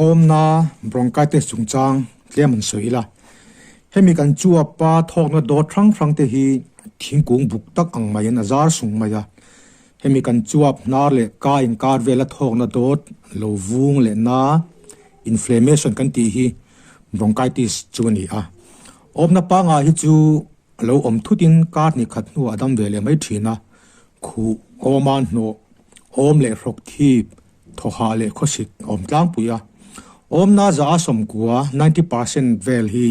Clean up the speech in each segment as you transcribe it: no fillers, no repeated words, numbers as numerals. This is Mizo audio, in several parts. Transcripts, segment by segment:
Awmna bronchitis chungchang tlem an sawi ila. Hemi kan chuapa thawkna dawt hrang hrang te hi thingkung buk tak ang maiin a zar sung mai a. Hemi kan chuap hnar leh ka inkar vela thawkna dawt lo vung leh na inflammation kan tih hi bronchitis chu a ni a. Awmna pangngai hi chu A lo awm thutin kar hnih khat hnuah a dam ve leh mai thin a, khuh, awma hnawh, awm leh hrawk thip, thawhah leh khawsik a awm tlangpui a. Awmna za a sawmkua, 90%, vel hi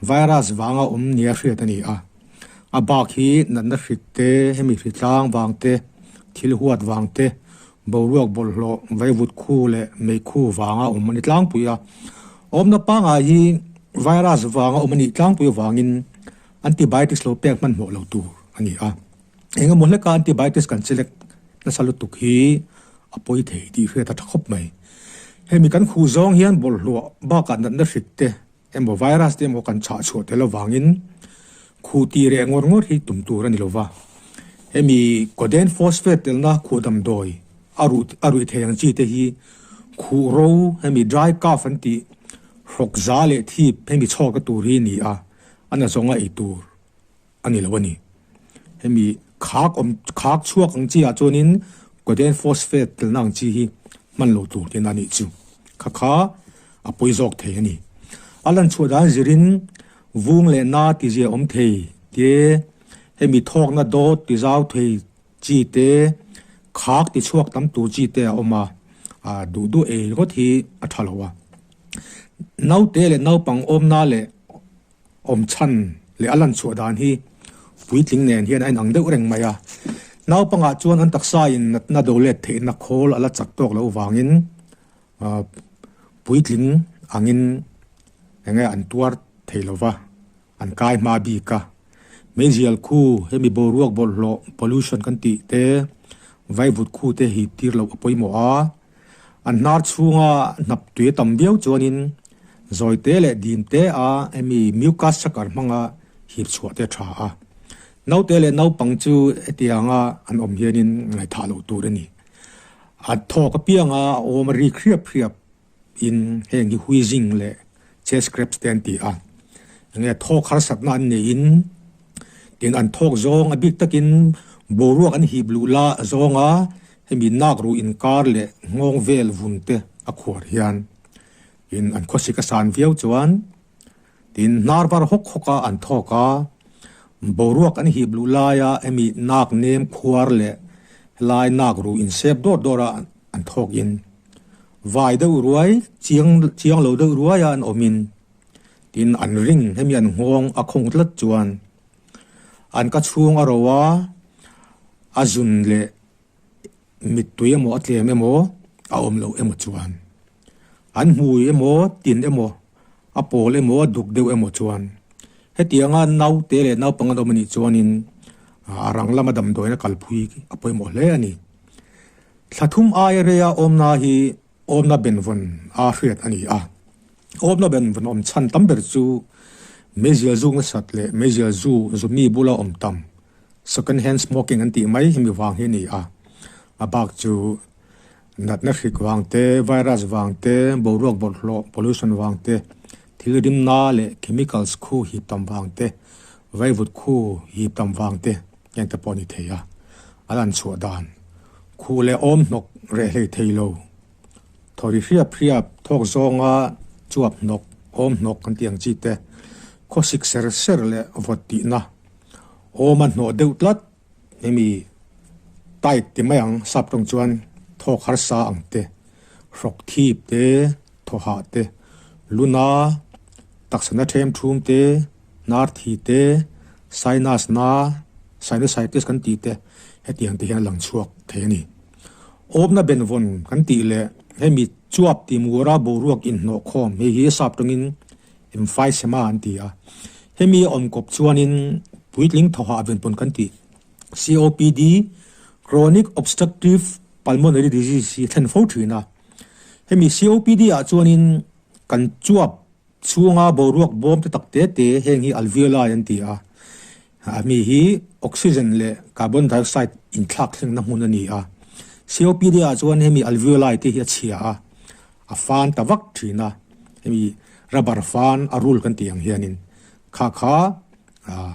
virus vanga awm nia hriat a ni a. A bak hi natna hrik te, hemi hritlang vang te, thil huat vang te, boruak bawlhhlawh, vaivut khu leh meikhu vanga awm a ni tlangpui a. Awmna pangngai hi virus vanga awm a nih tlangpui avangin antibiotics lo pek hmanhmawh lo tur a ni a. Eng emaw hleka antibiotics kan chelek nasa lutuk hi a pawi thei tih hriat a tha khawp mai. Hemi kan khuh zawng hian bawlhhlawh bakah natna hrik te emaw virus te emaw kan chhah chhuah tel avangin khuh tih reh ngawr ngawr hi tum tur a ni lova. Hemi codeine phosphate telna khuh damdawi a ruh a ruih thei ang chi te hi khuh ro hemi dry cough an tih hrawk za leh thip hemi chhawk a tur hi a ni a, a na zawnga ei tur a ni lo a ni. Hemi khak awm khak chhuak ang chi ah chuanin codeine phosphate telna ang chi hi hman lo tur tihna a nih chu. Kha kha a pawi zawk thei a ni. A lan chhuah dan zirin vung leh na tizia awm thei te, hemi thawkna dawt tizau thei Chi te, khak ti chhuak tam tur chi te a awm a, duh duh ei ringawt hi a tha lo a. Naute leh naupang awmna leh awm chhan leh a lan chhuah dan hi puitling nen hian a inang deuh reng mai a. Naupangah chuan an taksa in natna do let theihna khawl a la chak tawk loh vangin puitling angin enge an tuar thei lo va. An kai hma bik a. Meizial khu hemi boruak bawlhhlawh, pollution, kan tih te, vaivut khu te hip tir loh a pawimawh a. An hnar chhunga hnap tui a tam viau chuanin zawi te leh dim te a hemi mucus sucker hmanga hip chhuah te a tha a. Naute leh naupang chu hetianga an awm hianin ngaihthah loh tur a ni. A thawk apianga a awm a rik hriap hriap. In heng hi wheezing leh chest cramps te an ti a, enge thawk harsatna an neihin tin an thawk zawng a bik takin boruak an hip luh la zawnga hemi nak ruh inkar leh nghawng vel vun te a khuar hian in an khawsik a san viau chuan tin hnar var hawk hawk a an thawk a, boruak an hip luh laia hemi nak nem khuar leh helai nak ruh insep dawr dawr a an thawk in. Vai deuh ruai, chiang chiang lo deuh ruaia an awmin, tin an ring hemi an nghawng a khawng tlat chuan an ka chhung a ro a, a zun leh mittui emaw a tlem emaw a awm loh emaw chuan an hmui emaw tin emaw a pawl emaw a duk deuh emaw chuan hetianga naute leh naupang an awm anih chuanin a rang lama damdawiin a kalphui a pawimawh hle a ni. Thla thum aia reia awmna hi awmna benvawn a hriat a ni a. Awmna benvawn awm chhan tam ber chu meizial zu nasat leh meizial zu zumi bula awm tam, second hand smoking an tih mai hemi vang hi a ni a. A bak chu natna hrik vang te, virus vang te, boruak bawlhhlawh, pollution, vang te, thil rimna leh chemicals khu hip tam vang te, vaivut khu hip tam vang te, Heng te pawh a ni thei a, a lan chhuah dan khuh leh awm hnawk reh hlei thei lo. Thaw ri hriap hriap thawk zawnga chuap hnawk, awm hnawk kan tih ang chi te, khawsik ser ser leh vawt tihna, awm a hnawh deuh tlat hemi tight ti mai ang sap tawng chuan thawk harsa ang te, hrawk thip te, thaw hah te, luna, taksana them thum te, Hnar thi te, sinus na, sinusitis kan tih te hetiang te hian a lang chhuak thei a ni. Awpna benvawn kan tih leh hemi chuap ti mura boruak inhnawh khawm hei hi sap tawngin emphysema an ti a. Hemi a awm kawp chuanin puitling thawhah venpawn kan tih COPD, Chronic Obstructive Pulmonary Disease, hi a thlen fo thin a. Hemi COPD ah chuanin kan chuap Chhunga boruak bawm te tak te te heng hi alveoli an ti a, a mi hi oxygen leh carbon dioxide inthlak thlengna hmun a ni a. COPD ah chuan hemi alveoli te hi a chhia a, a fan ta vak thin a, hemi rubber fan a rul kan tih ang hianin kha kha ah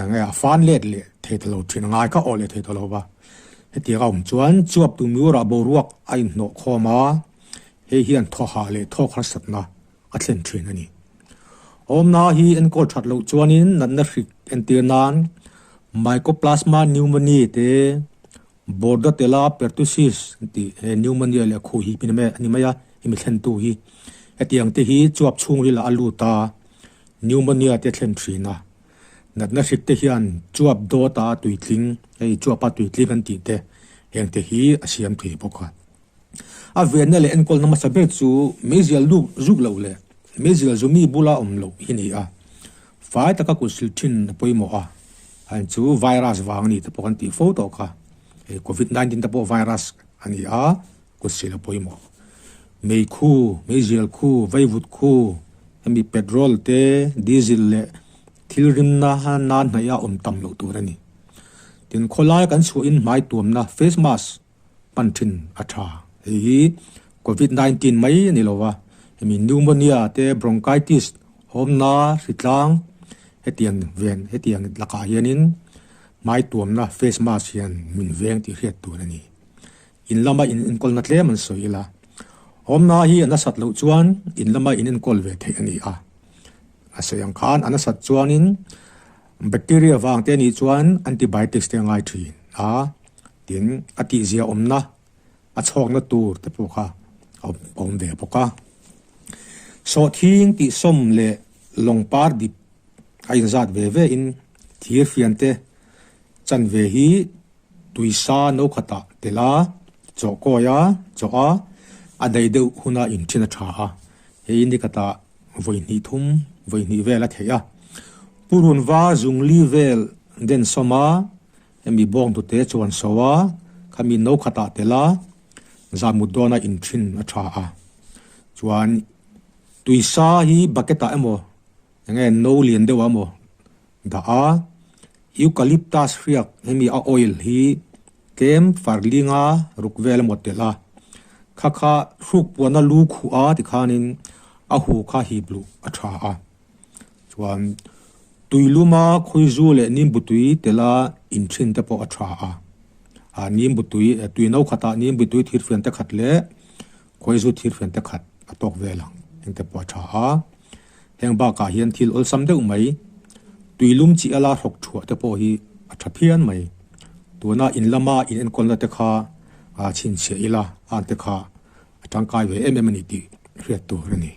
enge a fan let leh thei ta lo thin a, ngai kha awh leh thei ta lo va. Hetiang a awm chuan chuap tu miurah boruak a inhnawh khawm a, hei hian thawhah leh thawk harsatna a thlen thin a ni. Awmna hi enkawl that loh chuanin natna hrik entir nan Mycoplasma pneumoniae te, Bordetella pertussis tih he pneumonia leh khuh hi a ni mai a, hemi thlentu hi hetiang te hi chuap chhungril ah a lut a, pneumonia te a thlen thin a. Natna hrik te hian chuap dawt a tuitling, hei chuapa tuitling an tih te heng te hi a siam thei bawk a. A venna leh enkawlna hmasa ber chu meizial luk zuk loh leh meizial zumi bula awm loh hi ni a. Fai taka kut sil thin a pawimawh a, an chu virus vang a ni te pawh kan tih fo tawh kha. Hei covid 19 te pawh virus a ni a, kut sil a pawimawh. Meikhu, meizial khu, vaivut khu, hemi petrol te, diesel leh thil rimna nan hnaih a awm tam loh tur a ni. Tin, khawlai kan chhuahin hmai tuamna face mask hman thin a tha. Hei hi Covid 19 mai a ni lo va, hemi pneumonia te, bronchitis, awmna, hritlang hetiang ven hetiang lakah hianin hmai tuamna face mask hian min veng tih hriat tur a ni. In lama in enkawlna tlem an sawi ila, awmna hi a nasat loh chuan in lama in enkawl ve theih a ni a. A sawi ang khan a nasat chuanin bacteria vang te anih chuan antibiotics te a ngai thin a. Tin, a tihzia awmna, a chhawkna tur te pawh kha a awm ve bawk a. Sawhthing tihsawm leh lawng par dip a inzat ve ve in thir fian te chan ve hi tuisa no khatah tel a, chawh kawi a, chawh a, a daih deuh huna inthin a tha a. Hei ni khatah vawi hnih thum, vawi hnih vel a theih a. Purun va zungli vel densawm a, Hemi bawngtute chuan so a, khami no khatah tel a, zamut dawna inthin a tha a. Chuan tuisa hi bucket ah emaw enge no lian deuh ah emaw dah a, eucalyptus hriak hemi a oil hi tlem far linga ruk vel emaw tel a, kha kha hruk puana lu khuh a tikhanin a hu kha hip luh a tha a. Chuan tuiluma khawizu leh nimbu tui tela inthin te pawh a tha a, ah nimbu tui tui no khatah nimbu tui thirfian te khat leh khawizu thirfian te khat a tawk vel ang heng te pawh a tha a. Heng bakah hian thil awlsam deuh mai tuilum chi ala hrawk thuah te pawh hi a tha phian mai. Tuna in lama in enkawlna te kha chhinchhiah ila ang te kha a tangkai ve em em a ni tih hriat tur a ni.